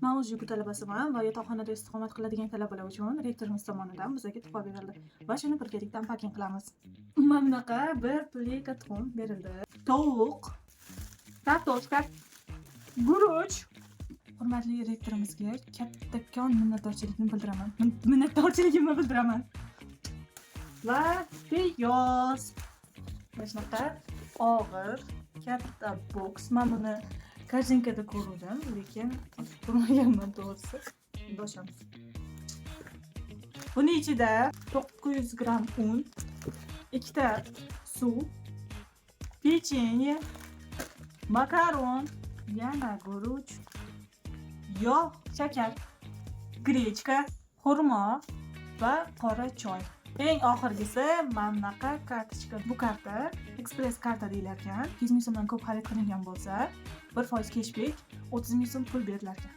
Man o'z UGU talabasiman va yotoqxonada istiqomat qiladigan talabalar uchun rektorimiz tomonidan bizga tuhfa berildi va shuni birgalikda unpacking qilamiz. Mana bunaqa bir pulika tuxum berildi. Tovuq, kartoshka, guruch. Hurmatli rektorimizga kattakon minnatdorchilikni bildiraman. Minnatdorchiligimni bildiraman. Va piyoz. Mana shunaqa og'ir, katta box. Men buni Korzinkada ko'ruvdim, lekin ochib ko'rmaganman, to'g'risi. Endi ochamiz. Buni ichida 900 gramm un, ikkita suv, pechenye, makaron, yana guruch, yog', shakar, гречка, xurmo va qora choy. Eng oxirgisi mana bunaqa kartochka. Bu karta ekspress karta deyilar ekan. 200 ming so'mdan ko'p xarid qilingan bo'lsa, 1% keshbek, 30 ming so'm pul berilar ekan.